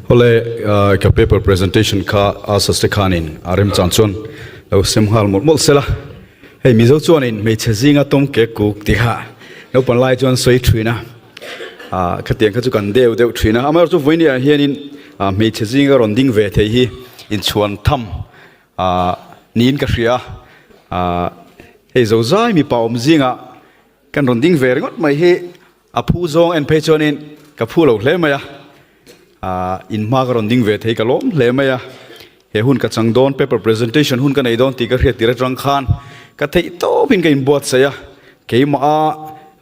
Awle, ka paper presentation kha Asas te khanin a remchang chuan lo sem nghal mawlh mawlh sela. Hei Mizo chuanin hmeichhe zinga tawng ke kuk tih kha naupang lai chuan sawi thin a, khatiang kha chu kan deuh deuh thin a. Amaherawhchu chu vawinia hianin hmeichhe zinga rawn ding ve thei hi inchhuan tham niin ka hria a. Hei zozai mipa awm zingah kan rawn ding ve ringawt mai hi A phu zawng en phei chuanin ka phu lo hle mai a, aah in hma ka rawn ding ve thei ka lawm hle mai a, he hun ka chang dawn paper presentation hun ka nei dawn tih ka hriat tir atang khan ka theih tawpin ka inbuatsaih a, keimah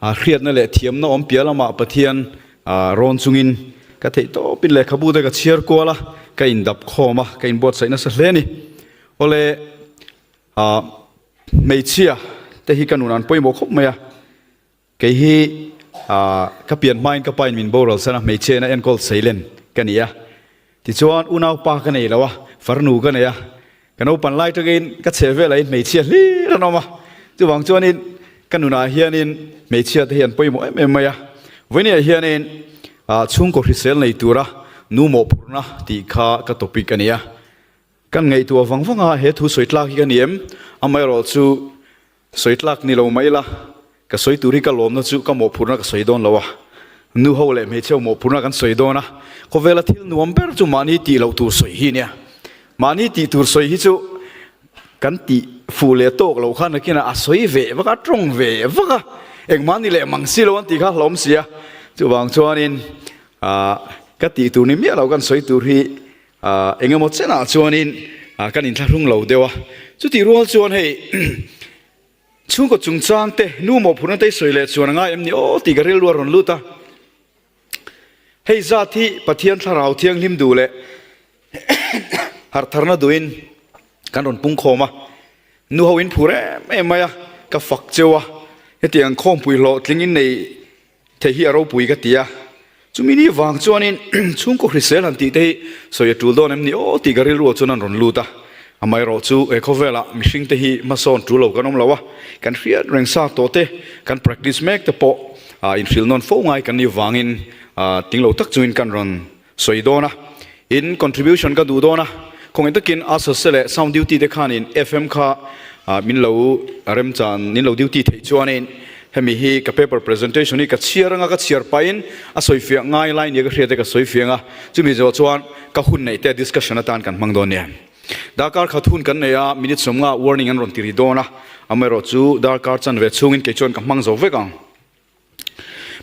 a hriatna leh thiamna awm piah lamah Pathian rawn chungin ka theih tawpin lehkhabu te ka chhiar kual a, ka indap khawm a, ka inbuatsaih nasa hle a ni. Awle aah hmeichhia te hi ka nun an pawimawh khawp mai a. Kei hi ka pian hmain ka pain min boral san a, hmeichhe na enkawl seilen ka ni a. Tichuan unaupa ka nei lo a, farnu ka nei a. Ka naupan lai tangin ka chhe velah in hmeichhia hlir an awm a. Chuvang chuanin ka nunah hianin hmeichhia te hi an pawimawh em em mai a. Vawinia hianin chhungkaw hrisel nei tura nu mawhphurhna tih kha ka topic a ni a. Kan ngaihtuah vang vang a, he thu sawi tlak hi ka ni em? Amaherawhchu Sawi tlak ni lo mah ila, ka sawi tur hi ka lawmna chu ka mawhphurhna ka sawi dawn lo a, nu ho leh hmeichhe ho mawhphurhna kan sawi dawn a, khawvela thil nuam ber chu mahni tih loh tur sawi hi nia. Mahni tih tur sawi hi chu kan tih fuh leh tawk loh khan nakinah a sawi ve vak a, tawng ve vak a, engmah ni leh mang si lo an tih kha hlauhawm si a. Chuvang chuanin ka tih tur ni miah lo kan sawi tur hi Eng emaw chenah chuanin kan inthlahrung lo deuh a, chutih rual chuan hei chhungkaw chungchang te nu mawhphurhna te i sawi leh chuan a ngai em ni aw tih ka rilru a rawn lut a. Hei zat hi Pathian thlarau thianghlim duh leh harhtharna duhin kan rawn pungkhawm a, nu ho in phur em em mai a, ka fak cheu a, hetiang khawmpui hlawhtling in nei Thei hi a ropui ka ti a, chumi ni vang chuanin chhungkaw hrisel han tih te hi sawi a tul dawn em ni aw tih ka rilruah chuan an rawn lut a, amaherawh chu he khawvelah mihring te hi hmasawn tul lo kan awm lo a, kan hriat reng sa tawh te, kan practice mek te pawh inhrilh nawn fo ngai kan nih vangin ting lo tak chungin kan rawn sawi dawn a, in contribution ka duh dawn a, khawngaih takin Asose leh sound duty te khanin FM kha min lo remchan min lo duty theih chuanin hemi hi ka paper presentation hi ka chhiar anga ka chhiar pahin a sawifiah ngai lai nia ka hriat e ka sawifiah anga chumi zawh chuan ka hun neih te discussion atan kan hmang dawn nia. Darkar khat hun kan nei a, minute sawmnga warning an rawn ti ri dawn a, amaherawhchu darkar chanve chhungin kei chuan ka hmang zo vek ang.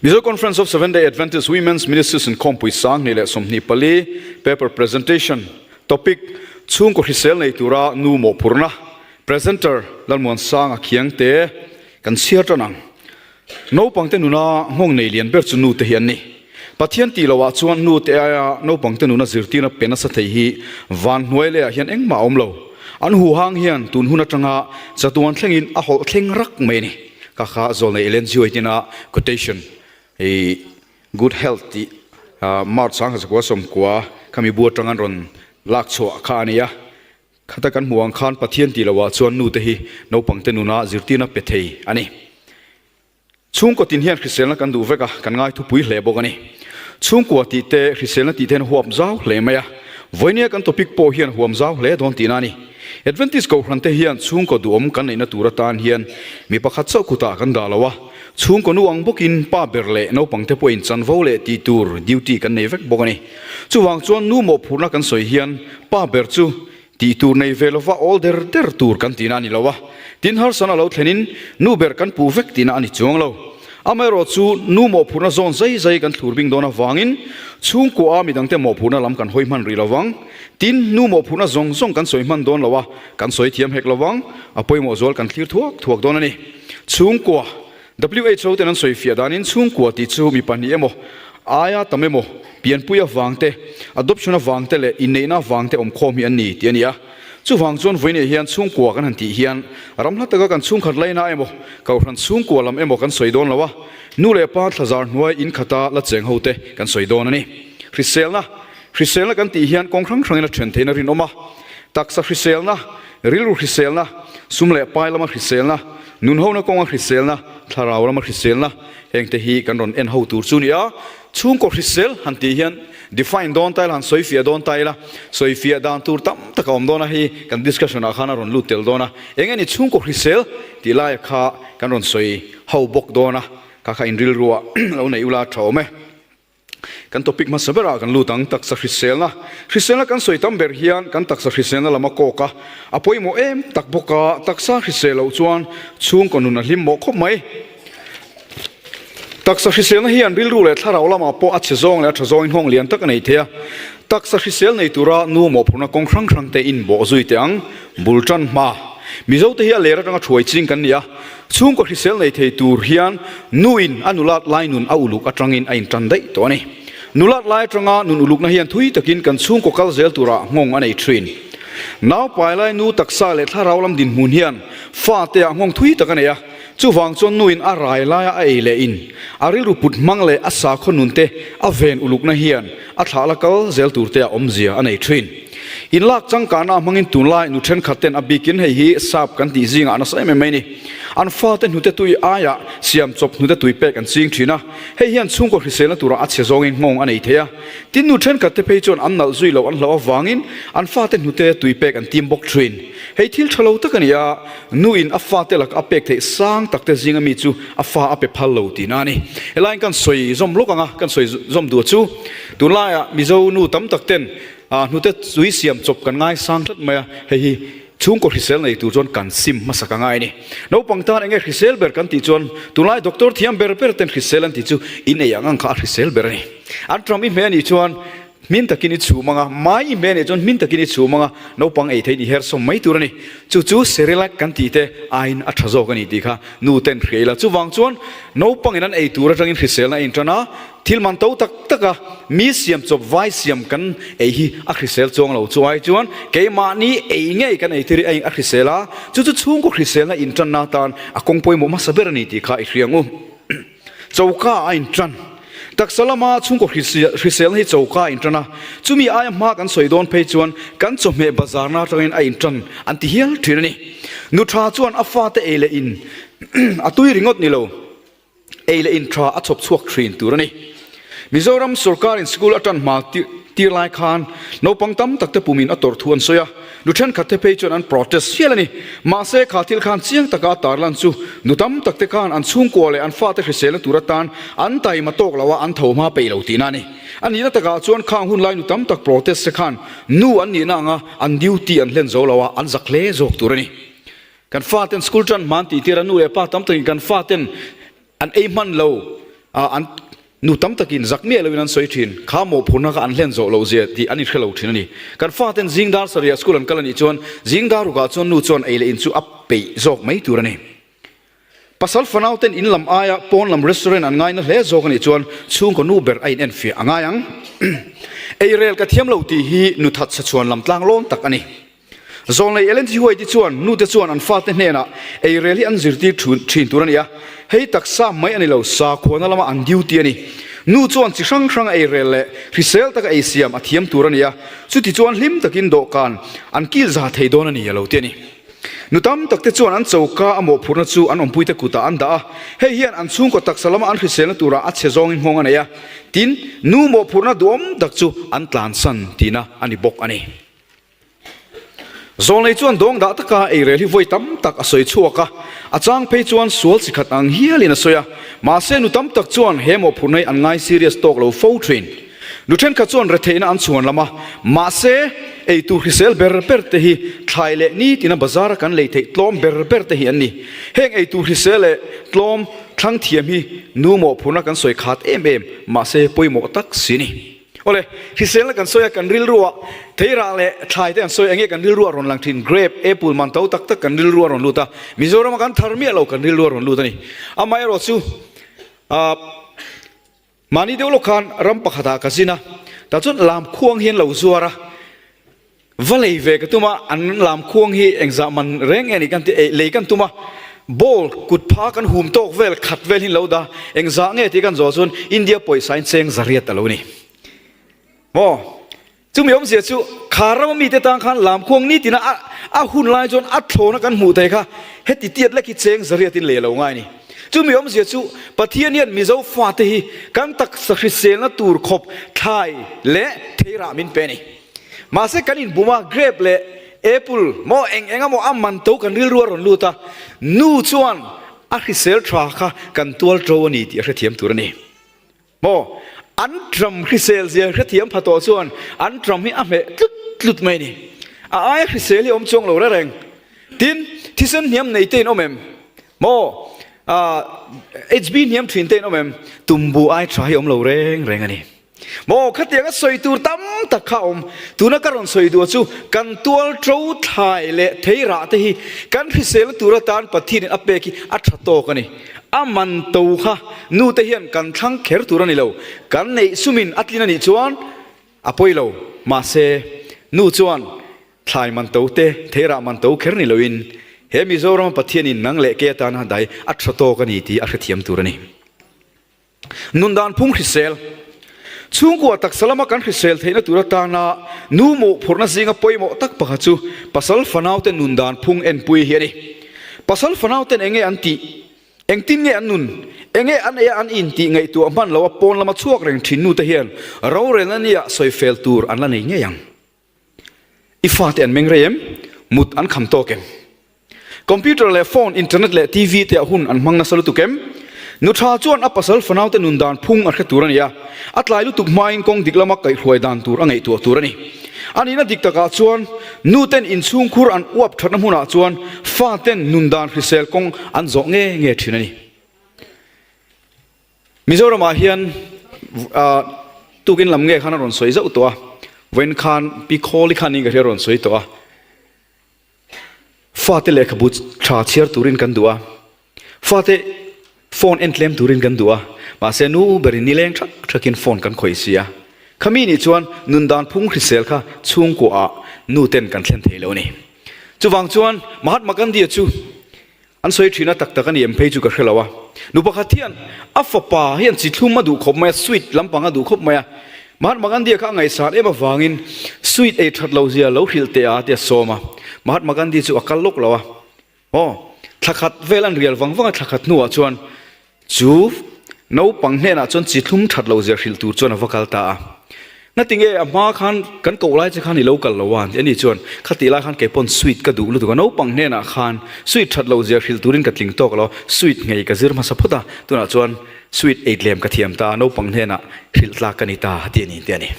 Mizo Conference of Seventh-day Adventist Women's Ministries Inkhawmpui 2024 Paper Presentation Topic, Chhungkaw hrisel nei tura nu mawhphurhna Presenter, Lalmuansanga Khiangte Kan chhiar tan ang. Naupangte nuna nghawng nei lian ber chu nute hi an ni. Pathian tih loh ah chuan nute aia naupangte nuna zirtirna pe nasa thei hi van hnuai leh ah hian engmah a awm lo. An huhang hian tun hun atanga chatuan thlengin a hawlh thleng rak mai a ni. Ka kha zawlnei Ellen G. White ina quotation i Good Health tih March 1990 khami bu atang an rawn lak chhuah kha a ni a. Khata kan hmuh ang khan Pathian tih loh ah chuan nute hi naupangte nuna zirtirna pe thei a ni. Chhungkaw tin hian hriselna kan duh vek a, kan ngai thupui hle bawk a ni. Chhungkua tih te, hriselna tih te hian huap zau hle mai a. Vawinia kan topic pawh hian huam zau hle dawn tihna a ni. Adventist Kohhran te hian chhungkaw duhawm kan neihna tur atan hian mi pakhat chauh kutah kan dah lo a, chhungkaw nu ang bawkin pa ber leh naupang te pawhin chanvo leh tih tur duty kan nei vek bawk a ni. Chuvang chuan nu mawhphurhna kan sawi hian pa ber chu tih tur nei ve lova awl der der tur kan tihna a ni lo a, tin harsana lo thlenin nu ber kan puh vek tihna a ni chuang lo. Amaherawh chu nu mawhphurhna zawn zai zai kan thlur bing dawn avangin chhungkua a midangte mawhphurhna lam kan hawi hman rih lovang. Tin, nu mawhphurhna zawng zawng kan sawi hman dawn lo a, kan sawi thiam hek lovang, a pawimawh zual kan thlir thuak thuak dawn a ni. Chhungkua, WHO ten an sawi fiah danin chhungkua tih chu mi pahnih emaw, aia tam emaw, pianpui avang te, adoption avang te leh inneihna avang te awmkhawm hi an ni tih a ni a. Chuvang chuan vawiinah hian chhungkua kan han tih hian ram hla taka kan chhungkhat laina emaw, kohhran chhungkua lam emaw kan sawi dawn lo a, nu leh pa thlazar hnuai inkhata la cheng ho te kan sawi dawn a ni. Hriselna, Hriselna kan tih hian kawng hrang hrangin a then theihna rinawm a, taksa hriselna, rilru hriselna, sum leh pai lama hriselna, nunhona kawnga hriselna, thlarau lama hriselna, hengte hi kan rawn en ho tur chu ni a. Chhungkaw hrisel han tih hian define dawn ta ila, han sawifiah dawn ta ila, sawifiah dan tur tam tak a awm dawn a, hei kan discussion ah khan a rawn lut tel dawn a. Eng nge ni chhungkaw hrisel tih laia kha kan rawn sawi ho bawk dawn a, kha kha inrilruah lo neih ula tha awm e. Kan topic hmasa berah kan lut ang, taksa hriselna. Hriselna kan sawi tam ber hian kan taksa hriselna lam a kawk a, a pawimawh em tak bawk a, taksa hrisel loh chuan chhungkaw nun a hlim mawh khawp mai. Taksa hriselna hian rilru leh thlarau lamah pawh a chhe zawng leh a tha zawngin nghawng lian tak a nei thei a. Taksa hrisel nei tura nu mawhphurhna kawng hrang hrang te inbawh zui teh ang, bul tan hma. Mizote hi a ler atanga thuai ching kan ni a. Chhungkaw hrisel nei thei tur hian nuin a nulat lai nun a uluk atangin a intan daih tawh a ni. Nulat lai atanga nun ulukna hian thui takin kan chhungkaw kal zel turah nghawng a nei thin. Naupai lai nu taksa leh thlarau lam dinhmun hian fate ah nghawng thui tak a nei a, chuvang chuan nuin a rai laia a ei leh in a rilru put hmang leh a sakhaw nunte a ven ulukna hian a thlah la kal zel turte ah awmzia a nei thin. Inlak changkahna hmangin tunlai nu thenkhat ten a bikin hei hi sap kan tih zingah nasa em em mai ni. An fate hnute tui aiah siam chawp hnute tui pek an ching thin a, hei hian chhungkaw hriselna turah a chhe zawngin nghawng a nei thei a. Tin nu thenkhat te phei chuan an nalh zui loh an hlauh avangin an fate hnute tui pek an tim bawk thin. Hei thil tha lo tak a ni a, nuin a fate laka a pek theih sang tak te zinga mi chu a fa a pe phal lo tihna a ni. Helaiin kan sawi zawm lawk ang a, kan sawi zawm duh chu tunlaiah Mizo nu tam tak ten A hnute tui siam chawp kan ngai sang tlat mai a, hei hi chhungkaw hrisel nei tur chuan kan sim hmasa ka ngai a ni. Naupang tan enge hrisel ber kan tih chuan tunlai doctor thiam ber ber ten hrisel an tih chu in ei ang ang kha a hrisel ber a ni. An ṭam i hmeh a nih chuan hmin takin i chhum ang a, mai i hmeh a nih chuan hmin takin i chhum ang a, naupang ei theihin i her sawm mai tur a ni. Chu chu Cerelac kan tih te aiin a ṭha zawk a ni tih kha nu ten hria ila. Chuvang chuan naupangin an ei tur aṭangin hriselna a inṭan a, Thil man to tak tak a, mi siam chawp vai siam kan ei hi a hrisel chuang lo. Chu ai chuan keimahni ei ngei kan ei thil hi a hrisel a, chu chu chhungkaw hriselna intanna atan a kawng pawimawh hmasa ber a ni tih kha i hria ang u. Choka a intan. Taksa lama chhungkaw hriselna hi choka a intan a, chumi aia hma kan sawi dawn phei chuan kan chawhmeh bazarna atangin a intan an ti hial thin a ni. Nu tha chuan a fate ei leh in a tui ringawt ni lo. Ei leh in tha a chhawp chhuak thin tur a ni. Mizoram sorkarin school a tan hma tir lai khan naupang tam tak te pumin a tawrh thu an sawi a, nu thenkhat te phei chuan an protest hial a ni. Mahse kha thil khan chiang taka a tarlan chu nu tam tak te khan an chhungkua leh an fate hriselna tur atan an taima tawk lo a, an tho hma peih lo tihna a ni. A nihna takah chuan khang hun lai nu tam tak protest te khan nu an nihna anga an duty an hlen zo lo a, an zak hle zawk tur a ni. Kan faten school tan hman tih tir a, nu leh pa tam takin kan faten an ei hman lo a, an nu tam takin zak miah loin an sawi thin. Kha mawhphurhna kha an hlen zawh loh zia tih an inhre lo thin a ni. Kan faten zing dar sarih school an kal a nih chuan zing dar rukah chuan nu chuan ei leh in chu a peih zawk mai tur a ni. Pasal fanau ten in lam aia pawn lam restaurant an ngaina hle zawk a nih chuan chhungkaw nu ber a in enfiah a ngai ang. Eirel ka thiam lo tih hi nu that chhachhuan lam tlang lawn tak a ni. Zawlnei Ellen G. White-i chuan nute chuan an fate hnenah eirel hi an zirtir thin tur a ni a, hei taksa mai a ni lo, sakhuana lama an duty a ni. Nu chuan chi hrang hranga eirel leh hrisel taka ei siam a thiam tur a ni a, chuti chuan hlim takin dawhkan an kil za thei dawn a ni a lo ti a ni. Nu tam takte chuan an choka a mawhphurhna chu an awmpuite kutah an dah a, hei hian an chhungkaw taksa lama an hriselna turah a chhe zawngin nghawng a nei a, tin, nu mawhphurhna duhawm tak chu an tlansan tihna a ni bawk a ni. Zawlnei chuan dawng dah taka eirel hi vawi tam tak a sawi chhuak a, a chang phei chuan sual chi khat ang hialin a sawi a. Mahse nu tam tak chuan he mawhphurhna hi an ngai serious tawk lo fo thin. Nu thenkhat chuan retheihna an chhuan lam a, mahse eitur hrisel ber ber te hi thlai leh nitina bazar a kan lei theih tlawm ber ber te hi an ni. Heng eitur hrisel leh tlawm thlang thiam hi nu mawhphurhna kan sawi khat em em, mahse pawimawh tak si ni. Awle, hriselna kan sawi a, kan rilruah theirah leh thlai te an sawi, enge kan rilruah rawn lang thin, grape, apple man to tak tak kan rilruah rawn lut a, Mizorama kan thar miah lo kan rilruah rawn lut a ni. Amaherawh chu ah mahni deuh lawk khan ram pakhatah ka zin a, tah chuan lamkhuang hi an lo zuar a, Va lei ve ka tum a, an lam khuang hi engzah man reng nge ni kan ti eh lei kan tum a, ball kut pha kan hum tawk vel khat vel hi lo da, engzah nge tih kan zawh chuan India pawisa in cheng zariat a lo ni. Maw? Chumi awmzia chu kha rama mite tan khan lam khuang nitin a a hun lai chuan a thlawna kan hmuh thei kha heti tiat lek hi cheng zariat in lei a lo ngai a ni. Chumi awmzia chu Pathian hian Mizo fate hi kan taksa hriselna tur khawp thlai leh theirah min pe a ni. Mahse kan inbum a, grape leh apple maw eng eng emaw a man to kan rilru a rawn lut a, nu chuan a hrisel tha kha kan tual to a ni tih a hrethiam tur a ni. Maw? An tram hrisel zia hrethiam pha tawh chuan an tram hi a hmeh tlut tlut mai a ni. A aia hrisel hi a awm chuang lo reng reng. Tin, thisen hniam nei te in awm em? Maw? HB hniam thin te in awm em? Tumbu ai tha hi a awm lo reng reng a ni. Maw? Khatianga sawi tur tam tak kha a awm. Tuna ka rawn sawi duh chu kan tual to thlai leh thei rah te hi kan hriselna tur atan Pathianin a pek hi a tha tawk a ni. A man to kha nu te hian kan thlang kher tur a ni lo. Kan neih sumin a tlin a nih chuan a pawi lo. Mahse, nu chuan thlai man to te, theirah man to kher ni loin he Mizorama Pathianin nang leh kei atana dai a tha tawk a ni tih a hrethiam tur a ni. Nundan phung hrisel. Chhungkua taksa lama kan hrisel theihna tur atana nu mawhphurhna zinga pawimawh tak pakhat chu pasal fanaute nundan phung enpui hi a ni. Pasal fanauten enge an tih? Engtin nge an nun? Enge an ei a an in tih ngaihtuah hman loa pawn lama chhuak reng thin nute hian rorelna nia sawifel tur an la nei ngei ang. I fate an meng rei em? Mut an kham tawk em? Computer leh phone, internet leh TV te ah hun an hmang nasa lutuk em? Nu tha chuan a pasal fanaute nun dan phung a hre tur a ni a, a tlai lutuk hmain kawng dik lama kaihhruai dan tur a ngaihtuah tur a ni. A nihna dik takah chuan nuten inchhungkhur an uap thatna hmunah chuan faten nun dan hrisel kawng an zawh nge nge thin a ni. Mizoramah hian tukin lam nge khan a rawn sawi zauh tawh a, vawiin khan Pi Khawli khan in ka hria a rawn sawi tawh a, fate lehkhabu tha chhiar turin kan duh a, fate phone en tlem turin kan duh a, mahse nu berin nileng thak thakin phone kan khawih si a, khami nih chuan nundan phung hrisel kha chhungkuaah nu ten kan thlen thei lo a ni. Chuvang chuan Mahatma Gandhi-a chu An sawi thin a, tak tak a ni em phei chu ka hre lo a. Nu pakhat hian a fapa hian chi thlum a duh khawp mai a, sweet lampang a duh khawp mai a. Mahatma Gandhi-a kha a ngaihsan em avangin sweet ei that lo zia lo hrilh teh a ti a sawm a. Mahatma Gandhi chu a kal lawk lo a. Aw, thla khat vel an rial vang vang a, thla khat hnuah chuan Chu naupang hnenah chuan chi thlum that lo zia hrilh tur chuan a va kal ta a. Ngatinge a hma khan kan koh lai che khan i lo kal lo a? Ani chuan, Khatih lai khan kei pawn sweet ka duh lutuk a, naupang hnenah khan sweet that lo zia hrilh turin ka tling tawk lo, sweet nghei ka zir hmasa phawt a, tunah chuan sweet ei tlem ka thiam ta, naupang hnenah hrilh tlak ka ni ta a ti a ni ti a ni.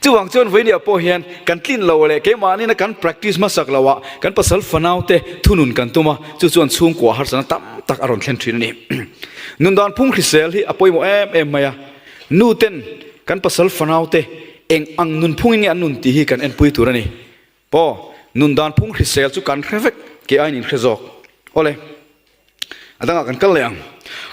Chuvang chuan vawinia pawh hian kan tlin lo leh keimahniina kan practice hmasak loah kan pasal fanaute thunun kan tum a, chu chuan chhungkua harsatna tam tak a rawn thlen thin a ni. Nundan phung hrisel hi a pawimawh em em mai a, nu ten kan pasal fanaute eng ang nunphungin nge an nun tih hi kan enpui tur a ni. Paw, nundan phung hrisel chu kan hre vek, kei aiin in hre zawk. Awle. A dangah kan kal leh ang.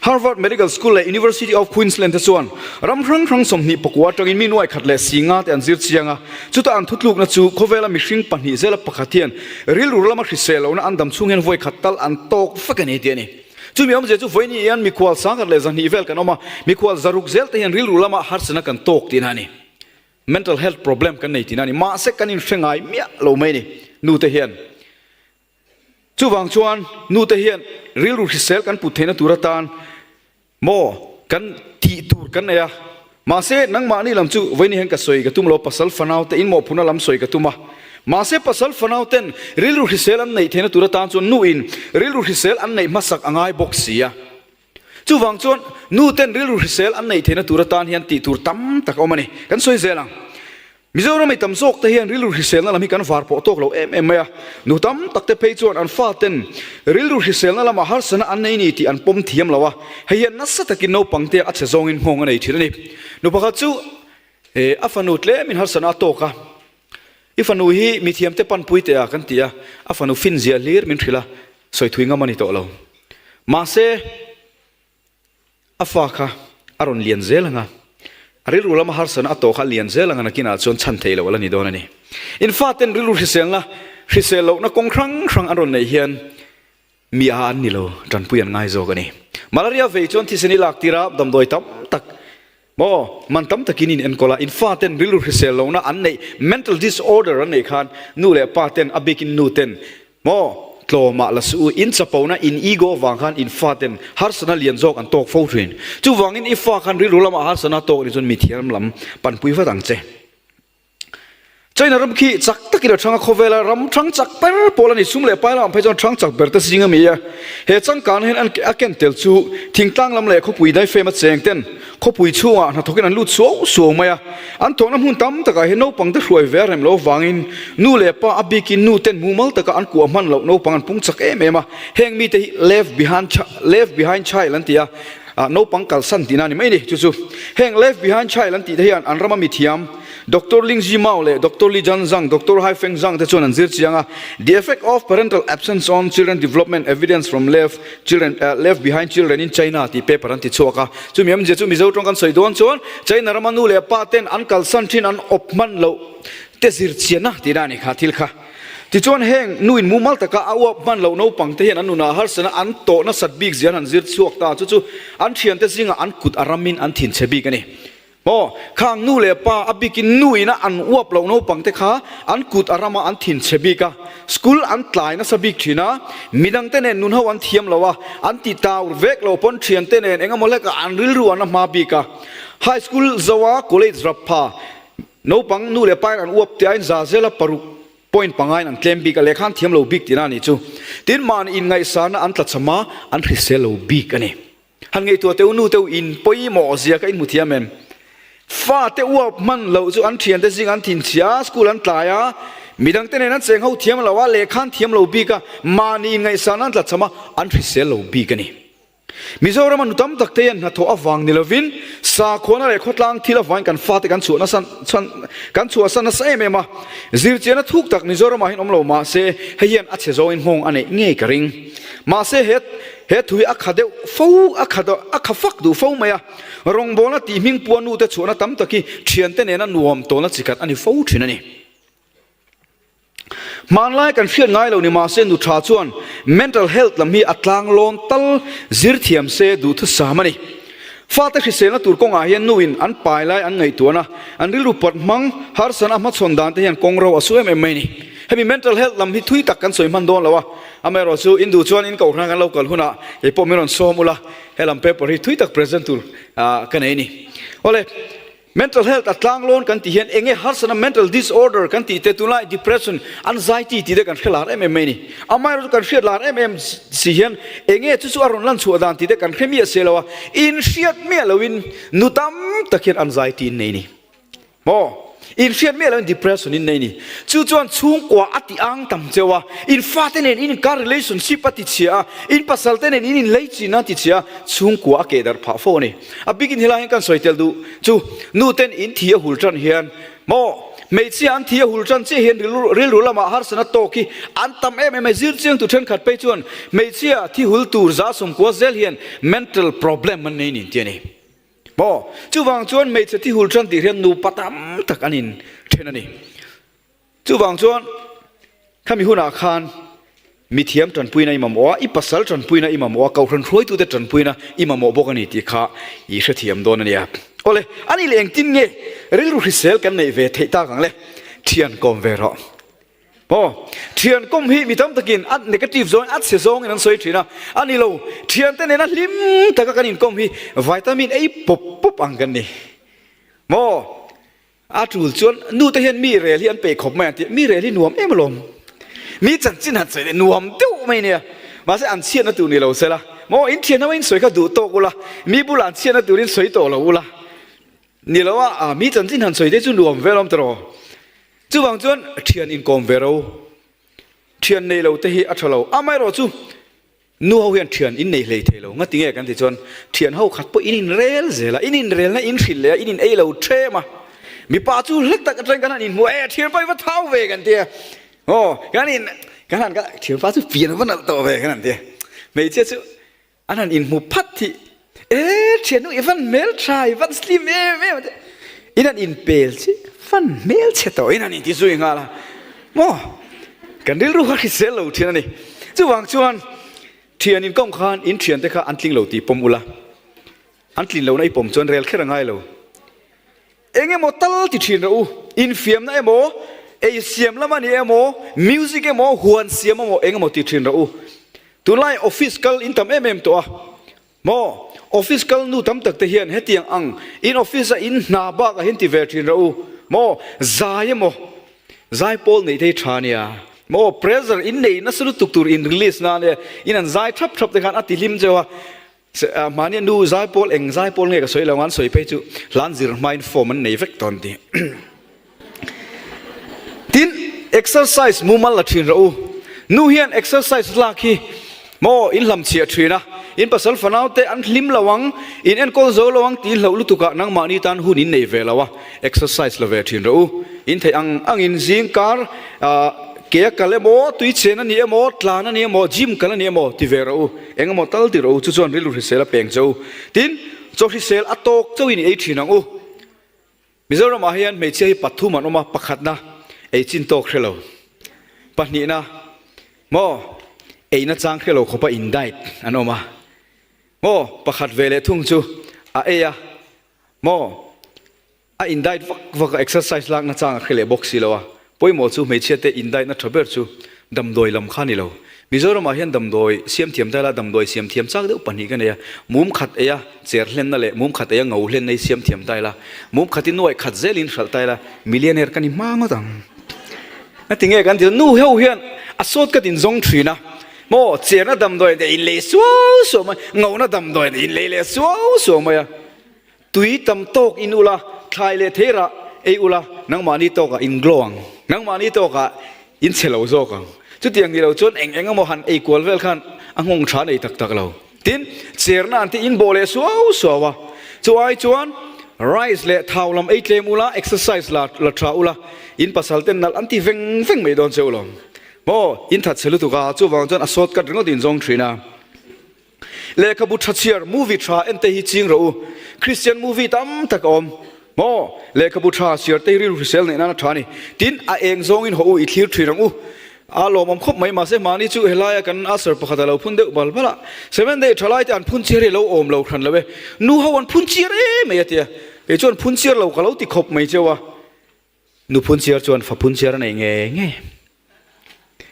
Harvard Medical School leh University of Queensland te chuan ram hrang hrang 24 atangin mi nuai khat leh si nga te an zir chiang a. Chuta an thutlukna chu khawvela mihring pahnih zela pakhat hian rilru lama hrisel lohna an dam chhung hian vawi khat tal an tawk vek a ni tih a ni. Chumi awmzia chu vawiin hian mikhual 1002 vel kan awm a, mikhual zaruk zel te hian rilru lama harsatna kan tawk tihna a ni. Mental health problem kan nei tihna a ni. Mahse kan inhre ngai miah lo mai a ni nute hian. Chuvang chuan nute hian rilru hrisel kan put theihna tur atan maw kan tih tur kan nei a, mahse nangmahni lam chu vawiin hian ka sawi ka tum lo, pasal fanau te in mawhphurhna lam sawi ka tum a, mahse pasal fanau ten rilru hrisel an neih theihna tur atan chuan nuin rilru hrisel an neih hmasak a ngai bawk si a. Chuvang chuan nu ten rilru hrisel an neih theihna tur atan hian tih tur tam tak a awm a ni. Kan sawi zel ang. Mizoram ei tam zawk te hian rilru hriselna lam hi kan var pawh tawk lo em em mai a. Nu tam tak te phei chuan an fa ten rilru hriselna lamah harsatna an nei ni tih an pawm thiam lo a. Hei hian nasa takin naupang te a chhe zawngin nghawng a nei thin a ni. Nu pakhat chu a fanu tlemin harsatna a tawk a. I fanu hi mithiam te panpui teh a kan ti a, a fanu fin zia hlir min hrilh a, sawi thui ngam a ni tawh lo. Mahse, a fa kha a rawn lian zel ang a, a rilru lama harsatna a tawh kha a lian zel ang a, nakinah chuan chhan theih loh a la ni dawn a ni. In faten rilru hriselna, hrisel lohna kawng hrang hrang an rawn neih hian mi a an ni lo, tanpui an ngai zawk a ni. Malaria vei chuan thisen i lak tir a, damdawi tam tak maw, man tam takin in enkawl a, in faten rilru hrisel lohna an neih, mental disorder an neih khan nu leh pa ten, a bikin nu ten maw. Tlawmah la suh u, in chapona, in ego vang khan in faten harsana lian zawk an tawk fo thin. Chuvangin i fa khan rilru lamah harsana tawk ni chuan mithiam lam panpui vat ang che. China ram khi chak takin a thang a, khawvela ram thang chak ber pawl a ni. Sum leh pai lamah phei chuan thang chak ber te zing a mi a. He changkan hian an a ken tel chu thingtlang lam leh khawpui daifem a cheng ten khawpui chhungah hnathawkin an lut suau suau mai a. An thawhna hmun tam takah hian naupang te hruai ve a rem lo avangin nu leh pa a bikin nu ten mumal taka an kuah hman loh naupang an pung chak em em a. Heng mite hi left behind left behind child an ti a. Naupang kalsan tihna a ni mai ni. Chu chu heng left behind child an tih te hian an rama mithiam Doctor Ling Zi Mao leh Doctor Li Jan Zhang, Doctor Hai Feng Zhang te chuan an zir chiang a, The effect of parental absence on children development, evidence from left children left behind children in China tih paper an ti chhuak a. Chumi awmzia chu Mizo tawng kan sawi dawn chuan China rama nu leh pa ten an kalsan thin an awp hman loh te zir chianna tihna a ni kha thil kha. Tichuan heng nu in mumal taka a uap hman loh naupang te hian an nunah harsana an tawh nasat bik zia an han zir chhuak ta chu chu an thiante zingah an kut a ramin an thinchhe bik a ni. Aw, khang nu leh pa a bikin nu ina an uap loh naupang te kha an kut a rama an thinchhe bik a, school an tlai nasa bik thin a, midang te nen nun ho an thiam lo a, an ti taur vek lo pawn thian te nen eng emaw hlekah an rilru an a hma bik a. High school zoa college rap pha naupang nu leh pa in an uap te aiin za zela paruk point pangain an tlem bik a, lehkha an thiam lo bik tihna a nih chu. Tin, mahni inngaihsana an tlachham a, an hrisel lo bik a ni. Han ngaihtuah teh u, nu teh u, in pawimawh zia ka inhmu thiam em? Fate uap hman loh chu an thiante zing an thinchhia a, school an tlai a, midangte nen an cheng ho thiam lo a, lehkha an thiam lo bik a, mahni inngaihsan an tlachham a, an hrisel lo bik a ni. Mizorama nu tam tak te hian hnathawh avang ni lovin sakhuana leh khawtlang thil avangin kan fate kan chhuah nasa kan chhuahsan nasa em em a, zirchiahna thuk tak Mizoramah hian awm lo mahse hei hian a chhe zawngin nghawng a neih ngei ka ring. Mahse he He thu hi a kha deuh fo, a kha a kha fak duh fo mai a. Rawngbawlna tih hming pua nute chhuahna tam tak hi thiante nena nuam tawlna chi khat a ni fo thin a ni. Hmanlai kan hriat ngai lo ni mahse nu tha chuan mental health lam hi a tlang lawn tal zir thiam se duhthusam a ni. Fate hriselna tur kawngah hian nuin an pai lai an ngaihtuahna, an rilru pawt hmang, harsana a hmachhawn dan te hian kawng ro a su em em mai a ni. Hemi mental health lam hi thui tak kan sawi hman dawn lo a, amaherawh chu in duh chuan in kohhran kan lo kal hunah kei pawh min rawn sawm ula, helam paper hi thui tak present tur ka nei a ni. Awle. Mental health a tlang lawn kan tih hian enge harsana mental disorder kan tih te tunlai depression, anxiety tih te kan hre lar em em mai a ni. Amaherawhchu kan hriat lar em em si hian enge chu chu a rawn lan chhuah dan tih te kan hre miah se lo a, inhriat miah loin nu tam tak hian anxiety in nei a ni. Maw? Inhriat miah loin depression in nei a ni. Chu chuan chhungkua a ti ang tam cheu a, in fate nen in inkar relationship a ti chhia a, in pasal te nen in inlei chin a ti chhia a, chhungkua a kehdarh phah fo a ni. A bikin helai hian kan sawi tel duh chu nu ten in thi a hul tan hian maw hmeichhia an thi a hul tan chiah hian rilru lamah harsana tawk hi an tam em em a, zir chiang tu thenkhat phei chuan hmeichhia thi hul tur za sawmkua zel hian mental problem an nei nin ti a ni maw chuvang chuan hmeichhe thi hul tan tih hian nupa tam tak an in then a ni. Chuvang chuan khami hunah khan mithiam tanpuina i mamawh a, i pasal tanpuina i mamawh a, kohhran hruaitute tanpuina i mamawh bawk a ni tih kha i hrethiam dawn a nia. Awle, a nih leh engtin nge rilru hrisel kan neih ve theih tak ang le? Thian kawm ve rawh. Aw, thian kawm hi mi tam takin a negative zawngin, a chhe zawngin an sawi thin a, a ni lo, thiante nena hlim taka kan inkawm hi vitamin ei pawp pawp ang kan ni. Maw? A tul chuan nu te hian mi rel hi an peih khawp mai ang tih, mi rel hi nuam em alawm. Mi chanchin han sawi leh nuam deuh mai nia. Mahse an chhiatna tur ni lo sela, maw in thian ho in sawi kha duh tawk ula, mi bulah an chhiatna turin sawi tawh lo ula. Ni lo a, mi chanchin han sawi te chu nuam ve alawm tawh. Chuvang chuan thian inkawm ve ro, thian nei lo te hi a tha lo. Amaherawh chu Nu ho hian thian in nei hlei thei lo. Ngati nge kan ti chuan thian ho khat pawh in inrel zel a, in inrelna in hrilh leh a, in in ei lo thlem a. Mipa chu hlek tak atangin kan han inhmu a, e thianpa i va thau ve kan ti a. Aw, kan in kan han thianpa chu pian va nalh tawh ve kan han ti a. Hmeichhia chu an han inhmu phat hi, e thiannu i van hmeltha, i van slim em em a ti a. In han inpel chi van hmelchhe tawh in han inti zui nghal a. Maw? Kan rilru kha hrisel lo thin a ni. Chuvang chuan thian inkawm khan in thiante kha an tling lo tih pawm ula. An tlin lohna i pawm chuan rel kher a ngai lo. Eng emaw tal ti thin rawh u. Infiamna emaw. Ei siam lam a ni emaw, music emaw, huan siam emaw eng emaw ti thin rawh u. Tunlai office kal in tam em em tawh a maw? Office kal nu tam tak te hian hetiang ang in office a in hna bak ah hian ti ve thin rawh u maw? Zai emaw zai pawl neih te hi tha nia maw? Pressure in nei nasa lutuk tur in release nan e in an zai thap thap te khan a ti hlim cheu a. Mahni nu zaipawl eng zaipawl nge ka sawi lo an sawi phei chu hlan zir hmain form an nei vek tawn ti. Tin, exercise mumal la thin rawh u. Nu hian exercise lak hi maw in hlam chhiah thin a, in pasal fanau te an hlim lo ang, in enkawl zo lo ang tih hlauh lutukah nangmahni tan hun in nei ve lo a, exercise la ve thin rawh u. In theih ang angin zing kar ke a kal emaw, tui chen a ni emaw, tlan a ni emaw, gym kal a ni emaw ti ve rawh u. Eng emaw tal ti rawh u, chu chuan rilru hrisel a peng che u. Tin, chaw hrisel a tawk chauhin i ei thin ang u. Mizoramah hian hmeichhia hi pathum an awm a, pakhatna ei chin tawk hre lo, pahnihna maw eina chang hre lo khawpa in diet an awm a, maw pakhat ve leh thung chu a ei a, maw A in diet vak vak a, exercise lakna chang a hre leh bawk si lo a. Pawimawh chu hmeichhia te in diet na tha ber chu damdawi lam kha a ni lo. Mizoramah hian damdawi siam thiam ta ila damdawi siam thiam chak deuh pahnih ka nei a. Mum khat ei a cher hlenna leh mum khat ei a ngo hlenna hi siam thiam ta ila, mum khat i nuaih khat zelin hralh ta ila millionaire ka ni hma ngawt ang. Ngatinge kan ti nu ho hian a sawt ka tin zawng thin a, maw cherna damdawi te in lei suau suau mai, ngona damdawi te in lei leh suau suau mai a. Tui tam tawk in ula, thlai leh thei rah ei ula, nangmahni tawkah in glow ang. Nangmahni tawkah in chhe lo zawk ang. Chutiang ni lo chuan eng eng emaw han ei kual vel khan a nghawng tha nei tak tak lo. Tin, cherna an tih in bawh leh suau suau a. Chu ai chuan rice leh thau lam ei tlem ula, exercise la la tha ula, in pasal ten nalh an ti veng veng mai dawn che u lo. Maw, in that chhe lutuk a, chuvang chuan a shortcut ringawt in zawng thin a. Lehkhabu tha chhiar, movie tha en te hi ching rawh u. Christian movie tam tak a awm. Maw? Lehkhabu tha chhiar te hi rilru hrisel neih nan a tha a ni. Tin, a eng zawngin haw u i thlir thin ang u. A lawmawm khawp mai, mahse mahni chu helaia kan usher pakhat a lo phun deuh bal bal a. Seven day tha lai te an phun chiar hi a lo awm lo hran lo e. Nu ho an phun chiar em mai a tia. Kei chuan phun chiar lo ka lo ti khawp mai cheu a. Nu phunchiar chuan fa phunchiar a nei ngei ngei.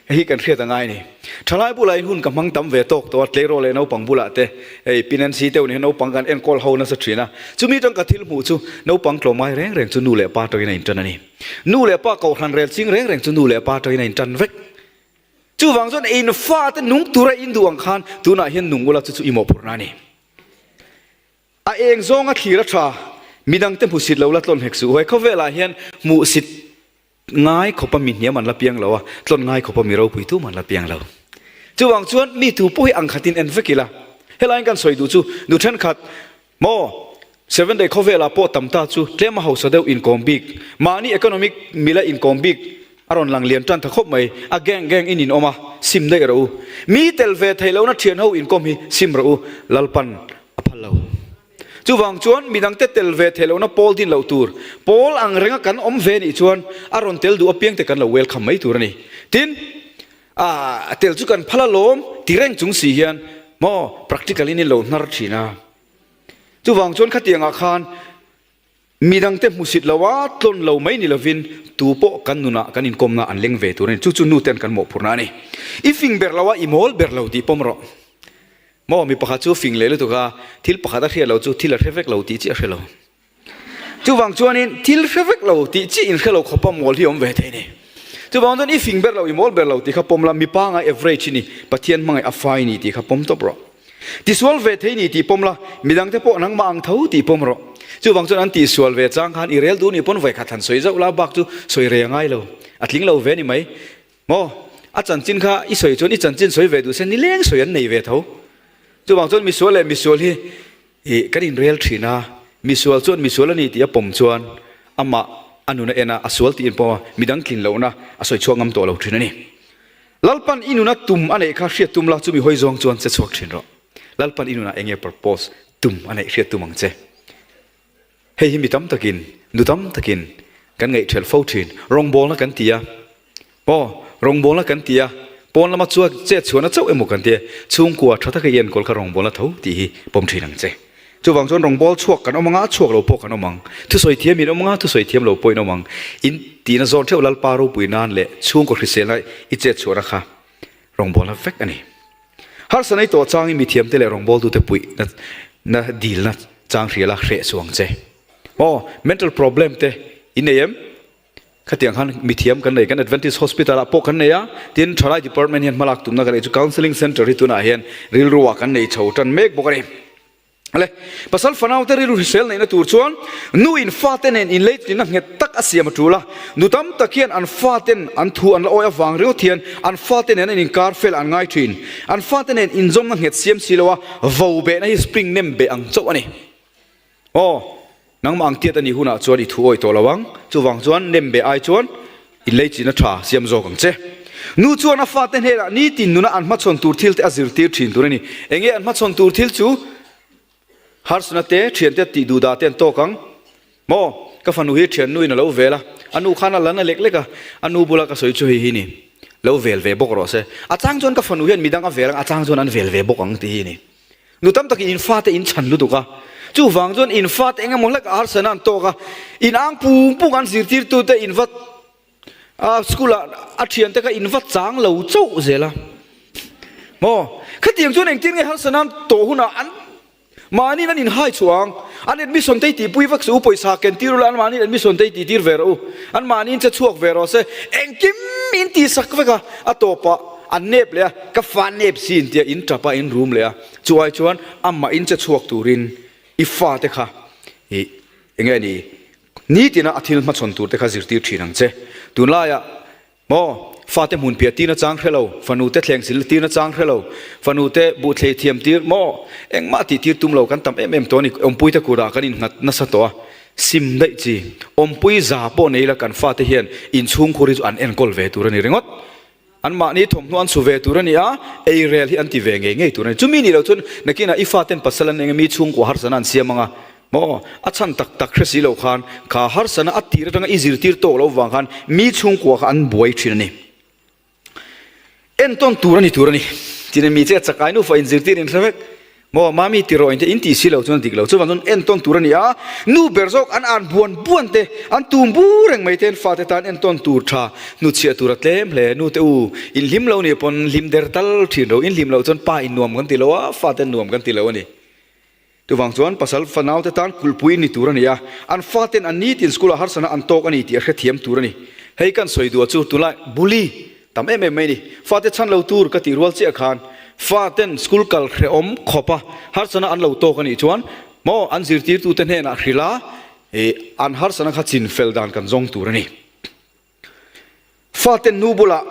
Hei hi kan hriat a ngai ni. Thalai bulah in hun ka hmang tam ve tawk tawh a, tleirawl leh naupang bulah te, hei Pi Nancy te uniah naupang kan enkawl ho nasa thin a. Chumi atang ka thil hmuh chu naupang tlawmngai reng reng chu nu leh pa atangin a intan a ni. Nu leh pa kohhran rel ching reng reng chu nu leh pa atangin a intan vek. Chuvang chuan in fate nung tura in duh ang khan tunah hian nung ula chu chu i mawhphurhna a ni. A eng zawnga thlir a tha, midangte hmusit lo la tlawn hek suh. Huai khawvelah hian hmuhsit ngai khawpa mi hniam an la piang lo a, tlawn ngai khawpa mi ropui tum an la piang lo. Chuvang chuan mi tu pawh hi ang khatin en vek ila. Helaiin kan sawi duh chu nu thenkhat maw Seven Day khawvelah pawh tam ta chu tlem a hausa deuh inkawm bik, mahni economic mila inkawm bik a rawn lang lian tan ta khawp mai. A gang gang in inawm a, sim daih rawh u. Mi tel ve theih lohna thian ho inkawm hi sim rawh u, Lalpan a phal lo. Chuvang chuan midangte tel ve theih lohna pawl din loh tur, pawl ang renga kan awm ve nih chuan a rawn tel duh apiangte kan lo welcome mai tur a ni. Tin, a tel chu kan phal alawm ti reng chung si hian maw practical in in lo hnar thin a. Chuvang chuan khatiangah khan Midangte hmusit lo a, tlawn lo mai ni lovin tu pawh kan nunah kan inkawmna an leng ve tur a ni. Chu chu nu ten kan mawhphurhna a ni. I fing ber lo a, i mawl ber lo tih pawm rawh. Maw, mi pakhat chu fing leh lutuk a, thil pakhat a hriat lo chu thil a hre vek lo tih chiah a hre lo. Chuvang chuanin thil hre vek lo tih chiah inhre lo khawpa mawl hi a awm ve thei a ni. Chuvang chuan i fing ber lo, i mawl ber lo tih kha pawm la, mi pangai average i ni, Pathian hmangaih a fai ni tih kha pawm tawp rawh. Tisual ve thei ni tih pawm la, midangte pawh nangmah ang tho tih pawm rawh. Chuvang chuan an tihsual ve chang khan i rel duh nih pawn vawikhat han sawi zauh la, bak chu sawi rei a ngai lo. A tling lo ve ni mai. Maw? A chanchin kha i sawi chuan i chanchin sawi ve duh se nileng sawi an nei ve tho. Chuvang chuan misual leh misual hi i kan inrel thin a, misual chuan misual a ni tih a pawm chuan amah a nun a en a, a sual tih in pawm a, midang tlin lohna a sawi chhuak ngam tawh lo thin a ni. Lalpan i nuna tum a neih kha hriat tum la, chumi hawi zawng chuan che chhuak thin rawh. Lalpan i nunah eng nge purpose, tum a neih hriat tum ang che. Hei hi mi tam takin, nu tam takin kan ngaihṭhelh fo thin. Rawngbawlna kan ti a, aw, rawngbawlna kan ti a, pawn lama chuan chet chhuahna chauh emaw kan ti a, chhungkua tha taka i enkawl kha rawngbawlna tho tih hi pawm thin ang che. Chuvang chuan rawngbâwl chhuak kan awm ang a, chhuak lo pawh kan awm ang. Thusawi thiam in awm ang a, thusawi thiam lo pawh in awm ang. In tihna zawn theuh Lalpa ropui nan leh chhungkaw hriselna i chet chhuahna kha rawngbâwlna vek a ni. Harsa nei tawh changin mithiamte leh rawngbâwltute puihna na dilna chang hrial a hreh chuang che. Aw, mental problem te in nei em? Khatiang khan mithiam kan nei, kan Adventist Hospital ah pawh kan nei a, tin thalai department hian hmalak tumna kan nei chu counselling centre hi tunah hian rilru ah kan nei chho tan mek bawk a ni. Ale, pasal fanau te rilru hrisel neihna tur chuan nu in fate nen inleitlinna nghet tak a siam a tul a, nu tam tak hian an faten an thu an la awi avang ringawt hian an fate nen an inkar fel an ngai thin. An fate nen inzawmna nghet siam si lo a, vo behna hi spring nem beh ang chauh a ni. Aw, nangmah ang tiat a nih hunah chuan i thu awih tawh lo ang. Chuvang chuan nem beh ai chuan inleichina tha siam zawk ang che. Nu chuan a fate hnenah nitin nuna an hmachhawn tur thil te a zirtir thin tur a ni. Enge an hmachhawn tur thil chu? Harsana te, thiante tih duh dah te an tawk ang. Maw, ka fanu hi thiannuin a lo vel a, a nu khan a la na lek lek a, a nu bula ka sawi chu hei hi ni, lo vel ve bawk rawh se. A chang chuan ka fanu hian midang a vel ang, a chang chuan an vel ve bawk ang tih hi ni. Nu tam takin in fate in chhan lutuk a, chuvang chuan in fate eng emaw hlek a harsana an tawk a, in ang pung pung an zirtirtute in va a school ah a thiante kha in va chang lo chauh zel a. Maw? Khatiang chuan engtin nge harsana an tawh hunah an mahniin an inhai chhuah ang? An admission te i tihpui vak suh u, pawisa ken tir ula an mahniin admission te i tihtir ve rawh u, an mahniin che chhuak ve rawh se, engkim in tihsak vek a, a tawpah An nep leh a, ka fa nep si in tia in tap a, in rum leh a, chu ai chuan amah in che chhuak turin i fa te kha i eng nge ni nitina a thil hmachhawn tur te kha zirtir thin ang che. Tunlaiah maw fate hmun piah tirna chang hre lo, fanu te thleng sil tirna chang hre lo, fanu te buh thlei thiam tir maw engmah tih tir tum lo kan tam em em tawh a ni, awmpui te kurah kan innghat nasa tawh a, sim daih chi, awmpui za pawh nei la kan fate hian inchhungkhur hi chu an enkawl ve tur a ni ringawt. An mahni thawmhnaw an chhu ve tur a ni a, ei rel hi an ti ve ngei ngei tur a ni. Chumi nih loh chuan nakinah i faten pasal an eng emi chhungkua harsana an siam ang a, maw? A chhan tak tak hre si lo khan kha harsana a tir atanga i zirtir tawk loh vang khan mi chhungkua kha an buai thin a ni. Entawn tur a ni tur a ni. Tin mi che a chakai nufa inzirtir in hre vek. Maw mami ti rawh inte in tih si lo chuan a dik lo. Chuvang chuan entawn tur a ni a, nu ber zawk an an buan buan te, an tum bur reng mai te an fate tan entawn tur tha hnuchhiah tur a tlem hle. Nu te u, in hlim lo nih pawn hlim der tal thin ro, in hlim loh chuan pa in nuam kan ti lo a, fate nuam kan ti lo a ni. Chuvang chuan pasal fanau te tan kulhpui in ni tur a ni a, an faten an nitin school ah harsana an tawk a ni tih a hrethiam tur a ni. Hei kan sawi duah chu tunlai bully Tam em em mai ni. Fate chhan lo tur ka tih rual chiah khan faten school kal hrehawm khawp a harsana an lo tawk a nih chuan maw an zirtirtute hnenah hrilh a ih an harsana kha chin fel dan kan zawng tur a ni. Faten nu bulah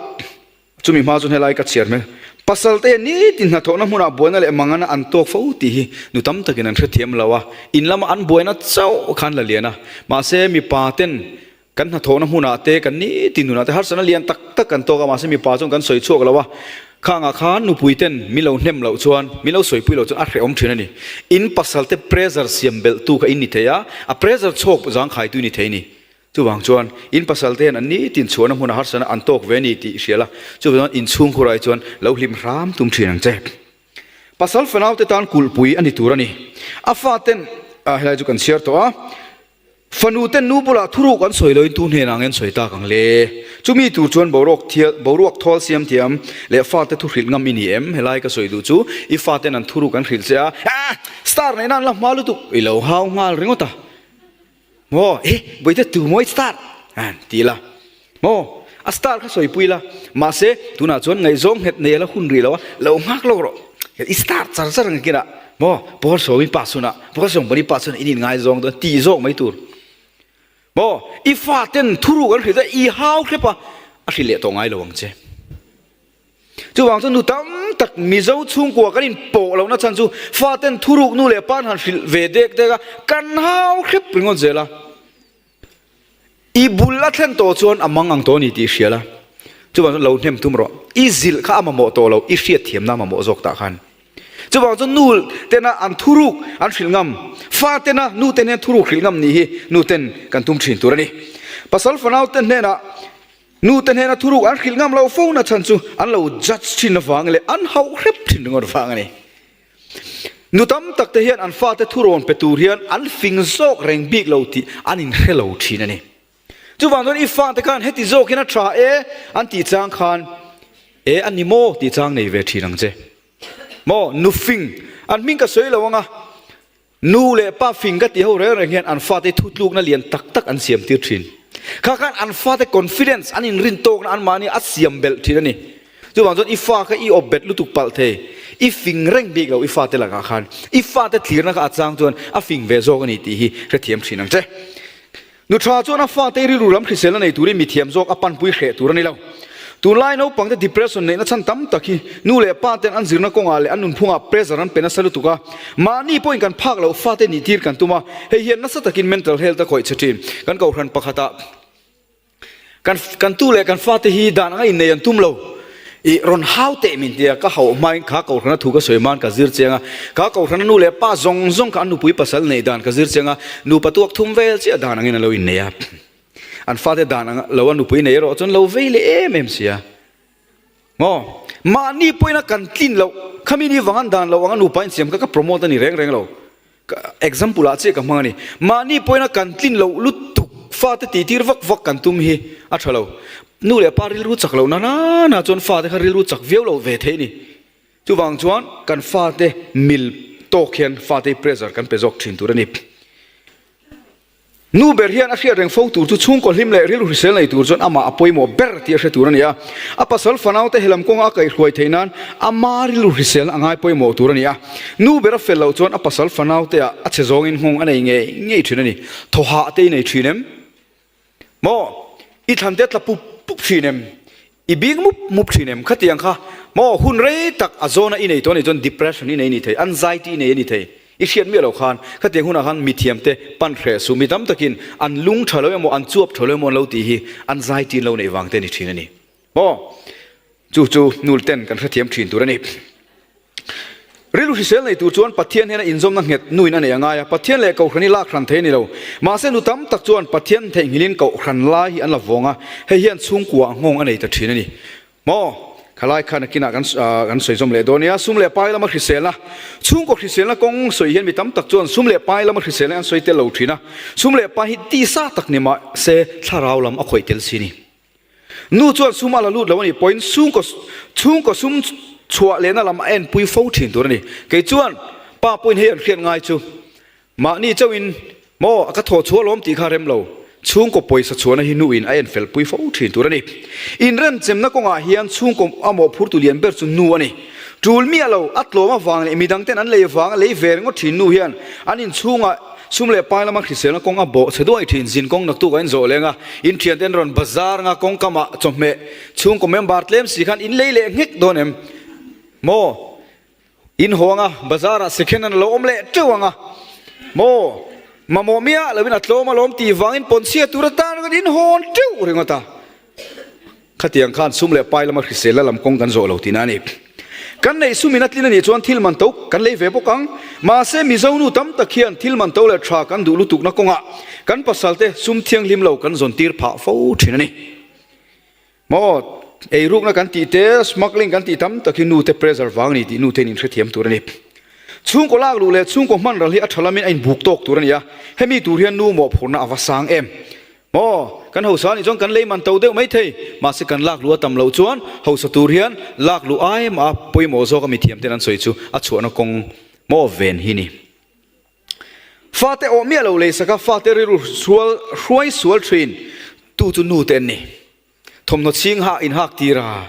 chumi hma chuan helai ka chhiar hmel. Pasal te hian nitin hnathawhna hmunah buaina leh mangana an tawk fo tih hi nu tam takin an hrethiam lo a, in lama an buaina chauh khan la lian a. Mahse mipa ten Kan hnathawhna hmunah te, kan nitin nunah te harsatna lian tak tak kan tawk a, mahse mipa chuan kan sawi chhuak lo a, khangah khan nupui ten min lo hnem loh chuan, min lo sawipui loh chuan a hrehawm thin a ni. In pasal te pressure siam belhtu kha in ni thei a, a pressure chhawk zangkhaitu i ni thei a ni. Chuvang chuan in pasal te hian an nitin chhuahna hmunah harsatna an tawk ve a ni tih hria la, chuvang chuan in chhungkhur ai chuan lo hlim hram tum thin ang che. Pasal fanau te tan kulhpui a ni tur a ni. A faten, helai chu kan chhiar tawh a. Fanu ten nu bulah thuruk an sawi loin tu hnenah nge an sawi tak ang le? Chumi tur chuan boruak thial, boruak thawl siam thiam leh fate thu hrilh ngam i ni em? Helai ka sawi duh chu i faten an thuruk an hrilh che a, Ah! Star neihna an la hma lutuk! I lo hau nghal ringawt a. Maw? Eh! Bawihte tu maw i star? An ti la. Maw? A star kha sawipui la. Mahse, tunah chuan ngaihzawng nghet nei a la hun rih lo a, lo nghak lawk rawh. I star char char ang kinah, maw, Paul sawmin pa chhunah, Paul sawm pawhin pa chhunah in inngaizawng dawn tih zawk mai tur. Maw? I faten thuruk an hrilh a, i hau hrep a, a hrilh leh tawh ngai lo ang che. Chuvang chuan nu tam tak Mizo chhungkua kan inpawh lohna chhan chu faten thuruk nu leh pa an han hrilh ve dek dek a, kan hau hrep ringawt zel a. I bul a thlen tawh chuan a mang ang tawh a ni tih i hria la, chuvang chuan lo hnem tum rawh. I zilh kha a mamawh tawh lo, i hriatthiamna a mamawh zawk tah khan. Chuvang chuan nu tena an thuruk an hrilh ngam, fa tena nu ten hian thuruk hrilh ngam nih hi nu ten kan tum thin tur a ni. Pasal fanau te hnenah nu te hnena thuruk an hrilh ngam lo fo na chhan chu an lo judge thin avang leh an hauh hrep thin ringawt vang a ni. Nu tam tak te hian an fate thurawn pe tur hian an fing zawk reng bik lo tih an inhre lo thin a ni. Chuvang chuan i fate khan heti zawkin a tha e an tih chang khan e a ni maw tih chang nei ve thin ang che. Maw nu fing an hming ka sawi lo ang a, nu leh pa fing ka tih ho reng reng hian an fate thutlukna lian tak tak an siam tir thin. Kha khan an fate confidence an inrin tawkna anmahni a siam belh thin a ni. Chuvang chuan i fa kha i awp bet lutuk palh thei, i fing reng bik lo i fate lakah khan. I fate thlirna kha a chang chuan a fing ve zawk a ni tih hi hrethiam thin ang che. Nu tha chuan a fate rilru lam hriselna nei turin mithiam zawk a panpui hreh tur a ni lo. Tunlai naupangte depression neihna chhan tam tak hi nu leh pa ten an zirna kawngah leh an nunphungah pressure an pe nasa lutuk a, mahni pawhin kan phak loh fate nih tir kan tum a, hei hian nasa takin mental health a khawih che thin. Kan kohhran pakhatah. Kan kan tu leh kan fate hi dan anga innei an tum lo. I rawn hau teh min tia ka hauh hmain kha kohhrana thu ka sawi hmain ka zir chiang a. Kha kohhrana nu leh pa zawng zawng kha an nupui pasal neih dan ka zir chiang a. Nupa tuak thum vel chiah dan angin an lo innei a. An fate dan anga lo a nupui nei erawh chuan lo vei leh em em sia. Maw? Mahni pawhin a kan tlin loh, khami ni vang an dan loh anga nupa insiam kha ka promote a ni reng reng lo. Example ah chiah ka hmang a ni. Mahni pawhin a kan tlin loh lutuk fate tihtir vak vak kan tum hi a tha lo. Nu leh pa rilru chak loh na na na chuan fate kha rilru chak viau lo ve thei a ni. Chuvang chuan kan fate mil tawk hian fate hi pressure kan pe zawk thin tur a ni. Nu ber hian a hriat reng fo tur chu chhungkaw hlim leh rilru hrisel nei tur chuan amah a pawimawh ber tih a hre tur a ni a. A pasal fanaute helam kawnga a kaihhruai theih nan ama rilru hriselna a ngai pawimawh tur a ni a. Nu ber a fel loh chuan a pasal fanaute ah a chhe zawngin nghawng a nei ngei ngei thin a ni. Thawhah te i nei thin em? Maw? I thlan te a tla pup pup thin em? I bik mup mup thin em? Khatiang kha maw hun rei tak a zawna i nei tawh a nih chuan depression i nei a ni thei, anxiety i nei a ni thei. I hriat miah lo khan khatiang hunah khan mithiamte pan hreh suh. Mi tam takin an lung tha lo emaw an chuap tha lo emaw an lo tih hi anxiety an lo neih vang te a ni thin a ni. Maw? Chu chu nul ten kan hrethiam thin tur a ni. Rilru hrisel nei tur chuan Pathian hian a inzawmna nghet nuin a nei a ngai a, Pathian leh Kohhran hi lak hran thei a ni lo. Mahse nu tam tak chuan Pathian theihnghilhin Kohhran lai hi an la vawng a, hei hian chhungkua nghawng a nei ta thin a ni. Maw? Khalai khan nakinah kan kan sawi zawm leh dawn nia. Sum leh pai lama hriselna, Chhungkaw hriselna kawng sawi hian mi tam tak chuan sum leh pai lama hriselna an sawi tel lo thin a, sum leh pai hi tisa tak ni mah se thlarau lam a khawih tel si a ni. Nu chuan sum a la lut lo a nih pawhin chhungkaw chhungkaw sum chhuah lehna lam a enpui fo thin tur a ni. Kei chuan pa pawhin hei an hriat ngai chu mahni chauhin maw ka thaw chhuah lawm tih kha rem lo. Chhungkaw pawisa chhuahna hi nuin a enfel pui fo thin tur a ni. Inremchemna kawngah hian chhungkaw a mawhphurtu lian ber chu nu a ni. Tul miah lo a tlawm avang leh midangten an lei vang lei ve ringawt thin nu hian an inchhungah Sum leh pai lama hriselna kawng a bawh chhe duai thin, zin kawng naktuk a inzawh leng a, in thiante an rawn bazar anga kawng kamah chawhmeh chhungkaw member tlem si khan in lei leh nghek dawn em? Maw? In haw anga bazar ah second an lo awm leh teuh anga maw? Mamawh miah loin a tlawm alawm tih vangin pawnchhia tur atan ringawt in hawn teuh ringawt a. Khatiang khan sum leh pai lama hriselna lam kawng kan zawh lo tihna a ni. Kan neih sumin a tlin a nih chuan thil man to kan lei ve bawk ang. Mahse, Mizo nu tam tak hian thil man to leh tha kan duh lutukna kawngah kan pasalte sum thianghlim lo kan zawn tir phah fo thin a ni. Maw, eirukna kan tih te, smuggling kan tih tam tak hi nute pressure vang a ni tih nute in inhrethiam tur a ni. Chhungkaw lak luh leh chhungkaw hman ral hi a tha lamin a inbuk tawk tur a ni a, hemi tur hian nu mawhphurhna a va sang em. Maw, kan hausa anih chuan kan lei man to deuh mai thei, mahse kan lak luh a tam loh chuan hausa tur hian lak luh ai mah a pawimawh zawk a mithiam ten an sawi chu a chhuahna kawng maw ven hi ni. Fate awh miah lo lei saka fate rilru sual hruai sual thin tu chu nu te an ni. Thawmhnaw chhing hak in hak tir a,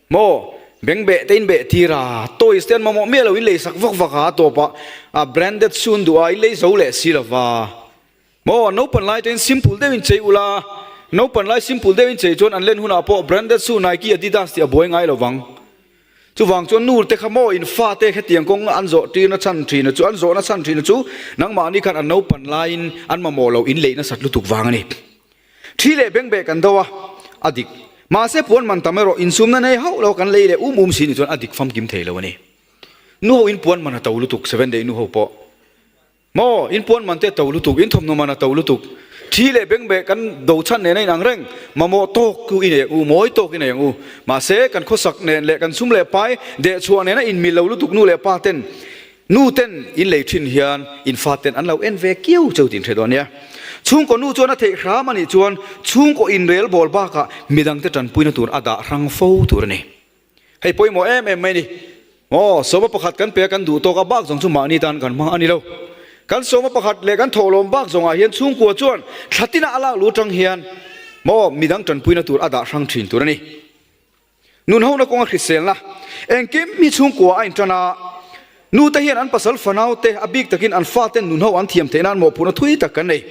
maw bengbeh te in beh tir a, toys te an mamawh miah lo in lei sak vak vak a, a tawpah a branded sun duh a in lei zo leh si lova. Maw, naupan lai tein simple deuhin chei ula, naupan lai simple deuhin chei chuan an len hunah pawh branded shoe Nike, Adidas tih a buai ngai lo vang. Chuvang chuan nu te kha maw in fate hetiang kawng an zawh tirna chhan thina chu, an zawhna chhan thina chu nangmahni khan an naupan laiin an mamawh lo in leih nasat lutuk vang a ni. Thi leh bengbeh kan do a, a dik. Mahse puan man tam erawh insumna nei hauh lo kan lei leh um um si ni chuan a dik famkim thei lo a ni. Nu ho in puan man a to lutuk, seven day nu ho pawh. Maw, in puan man te a to lutuk, in thawmhnaw man a to lutuk. Thi leh bengbeh kan do chhan nen a inang reng, mamawh tawk chu i nei ang u, mawi tawk i nei ang u. Mahse, kan khawsak nen leh kan sum leh pai dehchhuah nena inmil lo lutuk nu leh pa ten. Nu ten in lei thin hian in fa ten an lo en ve kiau cheu tih in hre dawn nia. Chhungkaw nu chuan a theih hram a nih chuan chhungkaw inrel bawl bakah midangte tanpuina tur a dah hrang fo tur a ni. Hei pawimawh em em mai a ni. Aw, sawma pakhat kan pe a kan duh tawk a bak zawng chu mahni tan kan hmang a ni lo. Kan sawma pakhat leh kan thawhlawm bak zawngah hian chhungkua chuan thla tina a lak lu tang hian maw midang tanpuina tur a dah hrang thin tur a ni. Nunhona kawnga hriselna engkim hi chhungkua a intan a, nute hian an pasal fanaute a bik takin an faten nunho an thiam theih nan mawhphurhna thui tak kan nei.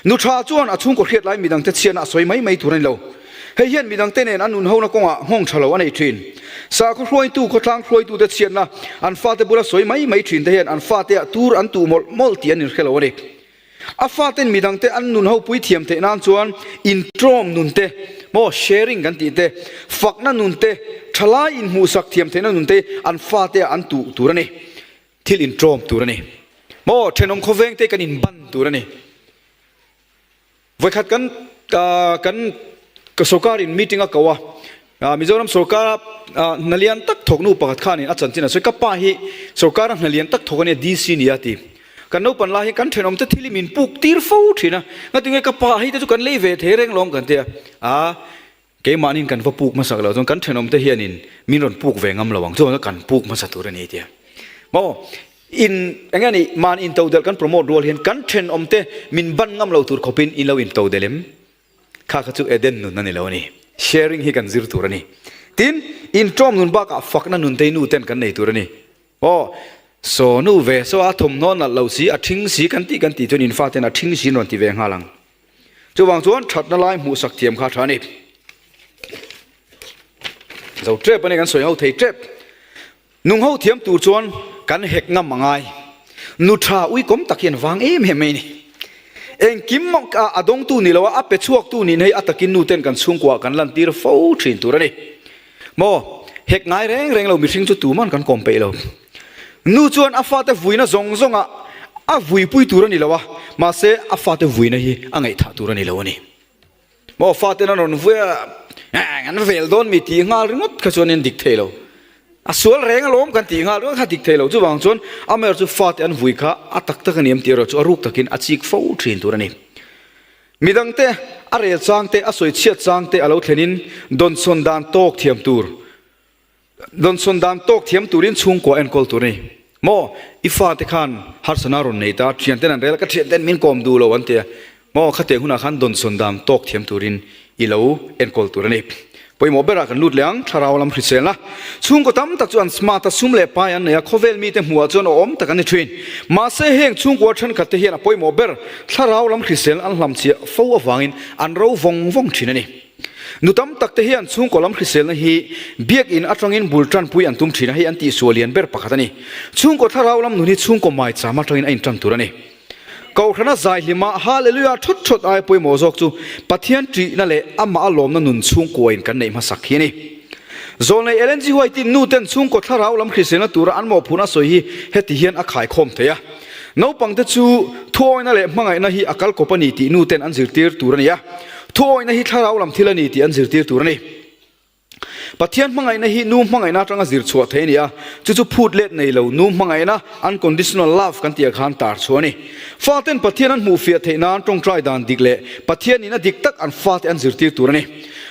Nu tha chuan a chhungkaw hriat lai midangte chhiatna a sawi mai mai tur a ni lo. Hei hian midangte nen an nunhona kawngah nghawng tha lo a nei thin. Sakhaw hruaitu, khawtlang hruaitute chhiatna an fate bula sawi mai mai thin te hian an fateah tur an tuh mawlh mawlh tih an inhre lo a ni. A faten midangte an nun ho pui thiam theih nan chuan intrawm nun te, maw sharing kan tih te, fakna nun te, thalai inhmuhsak thiam theihna nun te an fateah an tuh tur a ni. Thil intrawm tur a ni. Maw thenawm khawveng te kan inban tur a ni. Vawikhat kan kan sorkar in meeting a ko a, Mizoram sorkar a hna lian tak thawk nu pakhat khanin a chanchin a sawi, ka pa hi sorkar a hna lian tak thawk a nia DC nia a ti. Kan naupan lai hi kan thenawm te thil hi min puk tir fo thin a, ngatinge ka pa hi te chu kan lei ve thei reng lawm kan ti a, a keimahnin kan va puk hmasak loh chuan kan thenawm te hianin min rawn puk ve ngam lo ang, chuvangin kan puk hmasa tur a ni a ti a. Maw in eng nge ni mahni intodelh kan promote rual hian kan thenawm te min ban ngam lo tur khawpin in lo intodelh em? Kha kha chu Eden nun a ni lo a ni. Sharing hi kan zir tur a ni. Tin, intawm nun bakah fakna nun te hi nu ten kan nei tur a ni. Aw, saw nu ve saw a thawmhnaw nalh lo si, a thing si kan tih kan tih chuan in faten a thing si an rawn ti ve nghal ang. Chuvang chuan thatna lai hmuhsak thiam kha a tha a ni. Zo tep a ni kan sawi ho thei tep. Nung ho thiam tur chuan kan hek ngam a ngai. Nu tha uikawm tak hian vang em em mai a ni. Engkim a dawngtu ni lo a, a pe chhuaktu nih hei a takin nu ten kan chhungkuaah kan lantir fo thin tur a ni. Maw, hek ngai reng reng lo mihring chu tuman kan kawm peih lo. Nu chuan a fate vuina zawng zawngah a vuipui tur a ni lo a, mahse a fate vuina hi a ngaihthah tur a ni lo a ni. Maw faten an rawn vui a, an vel dawn mi tih nghal ringawt kha chuan in dik thei lo. A sual reng alawm kan tih nghal ringawt kha dik thei lo. Chuvang chuan amaherawh chu fate an vui kha a tak tak a ni em tih erawh chu a ruk takin a chik fo thin tur a ni. Midangte a rel chang te, a sawi chhiat chang te a lo thlenin dawnsawn dan tawk thiam tur. Dawnsawn dan tawk thiam turin chhungkua enkawl tur a ni. Maw, i fate khan harsana rawn nei ta, thianten an rel a, ka thianten min kawm duh lo an ti a. Maw, khatiang hunah khan dawnsawn dan tawk thiam turin i lo enkawl tur a ni. Pawimawh berah kan lut leh ang, thlarau lam hriselna. Chhungkaw tam tak chu an smart a, sum leh pai an nei a, khawvel mite hmuhah chuan awm tak an ni thin. Mahse, heng chhungkua thenkhat te hian a pawimawh ber, thlarau lam hriselna an hlamchhiah fo avangin an ro vawng vawng thin a ni. Nu tam tak te hian chhungkaw lam hriselna hi biakinn atangin bul tanpui an tum thin a, hei an tihsual lian ber pakhat a ni. Chhungkaw thlarau lam nun hi chhungkaw maicham atangin a intan tur a ni. Kohhrana zaihlima Hallelujah thawt thawt aia pawimawh zawk chu Pathian ṭihna leh amah a lawmna nun chhungkuain kan neih hmasak hi a ni. Zawlnei Ellen G. White-in nu ten chhungkaw thlarau lam hriselna tura an mawhphurhna sawi hi heti hian a khaikhawm thei a, Naupangte chu thuawina leh hmangaihna hi a kal kawp a ni tih nu ten an zirtir tur a ni a. Thuawihna hi thlarau lam thil a ni tih an zirtir tur a ni. Pathian hmangaihna hi nu hmangaihna atanga zir chhuah thei a ni a, chu chu phut let nei lo nu hmangaihna, unconditional love, kan tih ah khan tar chhuah a ni. Faten Pathian an hmuhfiah theih nan tawngtai dan dik leh Pathian nihna dik tak an fate an zirtir tur a ni.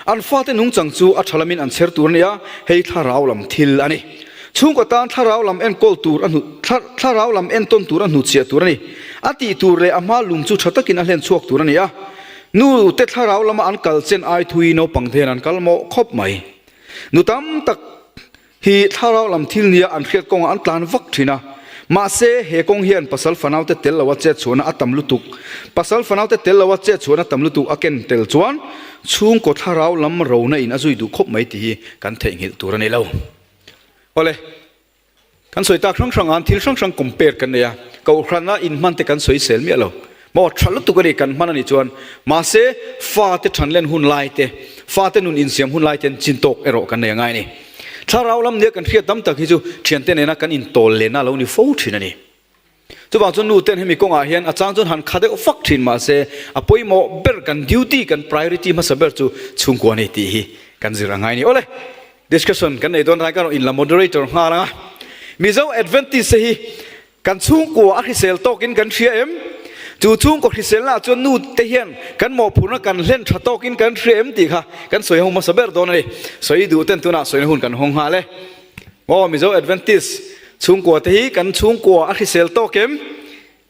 An fate nungchang chu a tha lamin an chher tur a ni a, hei thlarau lam thil a ni. Chhungkaw tan thlarau lam enkawl tur a hnu thlarau lam entawn tur a hnuchhiah tur a ni. A tih tur leh a hma lum chu tha takin a hlen chhuak tur a ni a. Nu te thlarau lama an kal chen ai thui naupang te hian an kal mawh khawp mai. Nu tam tak hi thlarau lam thil nia an hriat kawngah an tlan vak thin a. Mahse, he kawng hian pasal fanau te tel loa chet chhuahna a tam lutuk. Pasal fanau te tel loa chet chhuahna tam lutuk a ken tel chuan chhungkaw thlarau lam rona in a zui duh khawp mai tih hi kan theihnghilh tur a ni lo. Awle. Kan sawi tak hrang hrang an thil hrang hrang compare kan nei a, Kohhrana inhman te kan sawi sel miah lo. Maw tha lutuk a ni kan hman a nih chuan mahse fate thanlen hun lai te, fate nun insiam hun lai ten chin tawk erawh kan nei a ngai a ni. Thlarau lam nia kan hriat tam tak hi chu thiante nena kan intawl lehna a lo ni fo thin a ni. Chuvang chuan nu ten hemi kawngah hian a chang chuan han kha deuh fak thin mahse a pawimawh ber kan duty kan priority hmasa ber chu chhungkua nei tih hi kan zir a ngai a ni. Awle, discussion kan nei dawn rai ka rawn inla moderator nghal ang a. Mizo Adventist te hi. Kan chhungkua a hrisel tawkin kan hria em? Chu chhungkaw hriselnaah chuan nu te hian kan mawhphurhna kan hlen tha tawkin kan hria em tih kha kan sawi ho hmasa ber dawn a ni. Sawi duh ten tunah sawina hun kan hawng nghal e. Aw Mizo Adventist chhungkua te hi kan chhungkua a hrisel tawk em?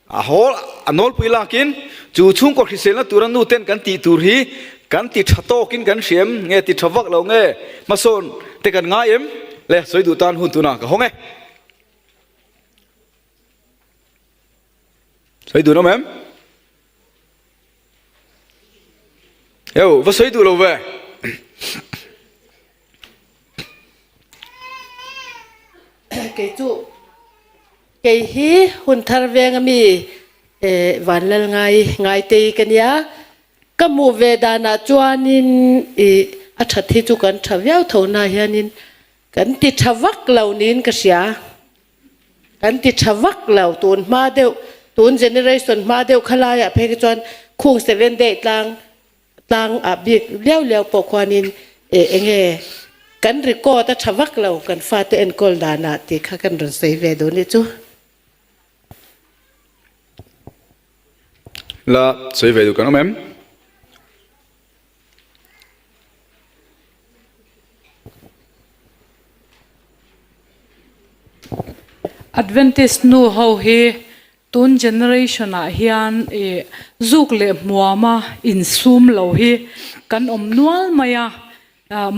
A hawl a nawlpui lakin chu chhungkaw hriselna tura nu ten kan tih tur hi kan ti tha tawkin kan hria em? Nge ti tha vak lo nge hmasawn te kan ngai em? Le sawi duh tan hun tunah ka hawng e. Sawi duh nawm em? Eu, va sawi duh lo ve. Kei chu kei hi hun thar veng ami Vanlal ngai ngaitei ka nia. Ka hmuh ve danah chuanin i a that hi chu kan tha viau tho na hianin Kan ti tha vak lo niin ka hria. Kan ti tha vak lo tun hma deuh, tun generation hma deuh khalaiah phei kha chuan khung seven day tlang tlang ah bik liau liau pawh khuanin eh enge kan record a tha vak lo kan fate enkawl danah tih kha kan rawn sawi ve duh nih chu. La sawi ve duh kan awm em? Adventist nu ho hi tun generation ah hian ih zuk leh hmuama insum lo hi kan awm nual mai a,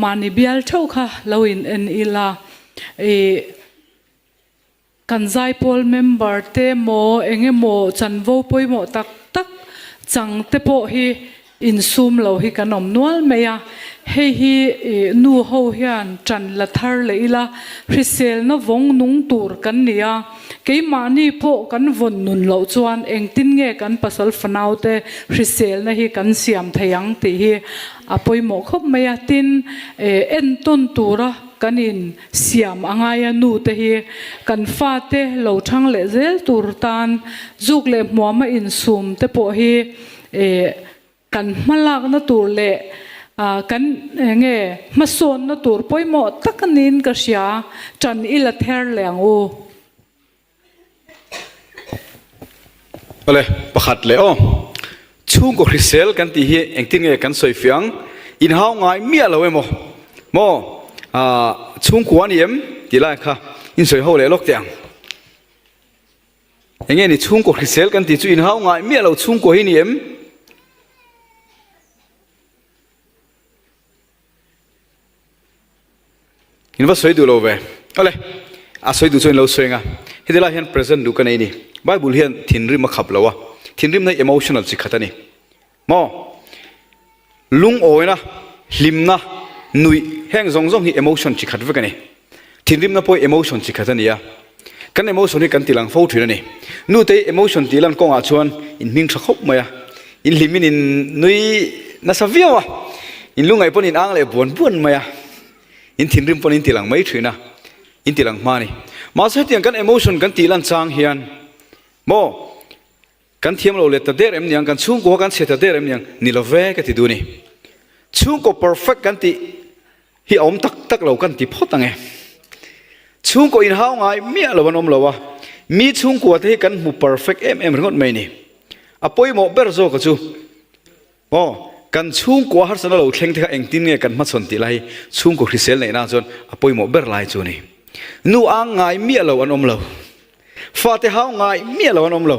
mahni bial theuh kha lo in en ila ih Kan zaipawl member te maw eng emaw chanvo pawimawh tak tak chang te pawh hi insum lo hi kan awm nual mai a, hei hi nu ho hian ṭan la thar leh ila hriselna vawng nung tur kan ni a, keimahni pawh kan vawn nun loh chuan engtin nge kan pasal fanau te hriselna hi kan siam thei ang tih hi a pawimawh khawp mai a, tin entawn tura kan in Siam a ngai a nu te hi kan fate lo thang leh zel tur tan zuk leh hmuam a insum te pawh hi kan hmalakna tur leh kan enge hmasawnna tur pawimawh tak niin ka hria, ṭan i la ther leh ang u. Awle, pakhat leh aw. Chhungkaw hrisel kan tih hi engtin nge kan sawi fiah ang? Inhau ngai miah lo emaw? Maw? Aah, chhungkua a ni em? Tih lai kha insawi ho leh lawk teh ang. Enge ni chhungkaw hrisel kan tih chu inhau ngai miah lo chhungkua hi ni em? In va sawi duh lo ve. Awle, a sawi duh chuan in lo sawi ang a. Heti lai hian present duh ka nei ni. Bible hian thinrim a khap lo a. Thinrimna hi emotional chi khat a ni. Maw? Lungawina, hlimna, nuih heng zawng zawng hi emotion chi khat vek a ni. Thinrimna pawh hi emotion chi khat a ni a. Kan emotion hi kan ti lang fo thin a ni. Nute hi emotion tih lan kawngah chuan in hming tha khawp mai a. In hlimin in nui nasa viau a. In lungaih pawn in ang leh buan buan mai a. In thinrim pawn in ti lang mai thin a. In ti lang hma a ni. Mahse hetiang kan emotion kan tih lan chang hian maw kan thiam lo let ta der em niang, kan chhungkua kan chhe ta der em niang ni lo ve ka ti duh a ni. Chhungkaw perfect kan tih hi a awm tak tak lo kan ti phawt ang e. Chhungkaw inhau ngai miah lo an awm lo a, mi chhungkua te hi kan hmu perfect em em ringawt mai ni. A pawimawh ber zawk a chu, aw, kan chhungkua harsatna lo thleng te kha engtin nge kan hmachhawn tih lai hi chhungkaw hrisel neih nan chuan a pawimawh ber lai chu a ni. Nu ang ngai miah lo an awm lo. Fate hau ngai miah lo an awm lo.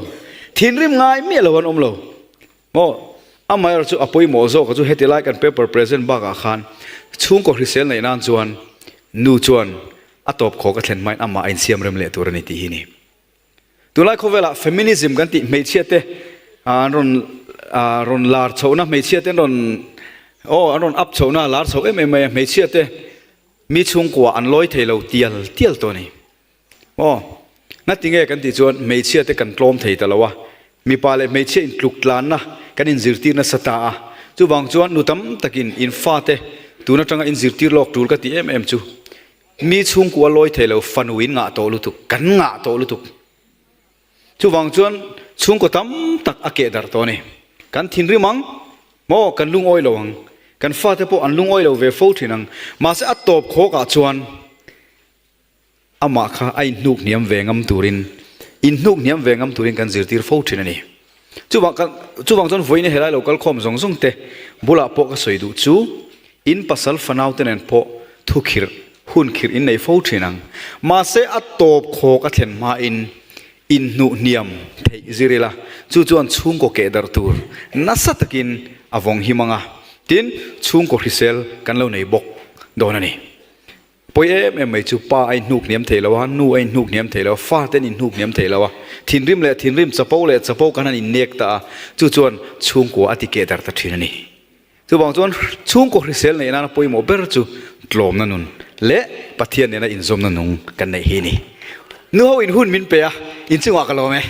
Thinrim ngai miah lo an awm lo. Maw? Amaherawh chu a pawimawh zawk a chu heti lai kan paper present bakah khan chhungkaw hrisel neih nan chuan nu chuan a tawp khawk a thlen hmain amah a insiam rem leh tur a ni tih hi ni. Tunlai khawvelah feminism kan tih hmeichhia te an rawn rawn lar chhohna hmeichhia te an rawn aw an rawn up chhohna lar chhoh em em mai a hmeichhia te mi chhungkua an lawi thei lo tial tial tawh a ni. Aw, ngati nge kan tih chuan hmeichhia te kan tlawm thei ta lo a, mipa leh hmeichhia intluk tlanna kan inzirtir nasa ta a, chuvang chuan nu tam takin in fate tun atanga inzirtir lawk tul ka tih em em chu mi chhungkua lawi thei lo fanu in ngah tawh lutuk, kan ngah tawh lutuk. Chuvang chuan chhungkaw tam tak a keh darh tawh a ni. Kan thinrim ang maw? Kan lungawi lo ang. Kan fate pawh an lungawi lo ve fo thin ang. Mahse a tawp khawkah chuan Amah kha a inhnuk hniam ve ngam turin Inhnuk hniam ve ngam turin kan zirtir fo thin a ni. Chuvang kan chuvang chuan vawiin helai lo kal khawm zawng zawng te bulah pawh ka sawi duh chu in pasal fanau te nen pawh thu khirh hun khirh in nei fo thin ang. Mahse a tawp khawk a thlen hmain inhnuh hniam theih zir ila chu chuan chhungkaw keh darh tur nasa takin a vawng him ang a, tin chhungkaw hrisel kan lo nei bawk dawn a ni. Pawi em em mai chu pa a inhnuk hniam thei lo a, nu a inhnuk hniam thei lo a, fate an inhnuk hniam thei lo a, thinrim leh thinrim, chapo leh chapo kan han innek ta a, chu chuan chhungkua a ti keh darh ta thin a ni. Chuvang chuan chhungkaw hrisel neih nana pawimawh ber chu tlawmna nun leh Pathian nena inzawmna nung kan neih hi a ni. Nuho in hun min pe a, inchungah ka lawm e.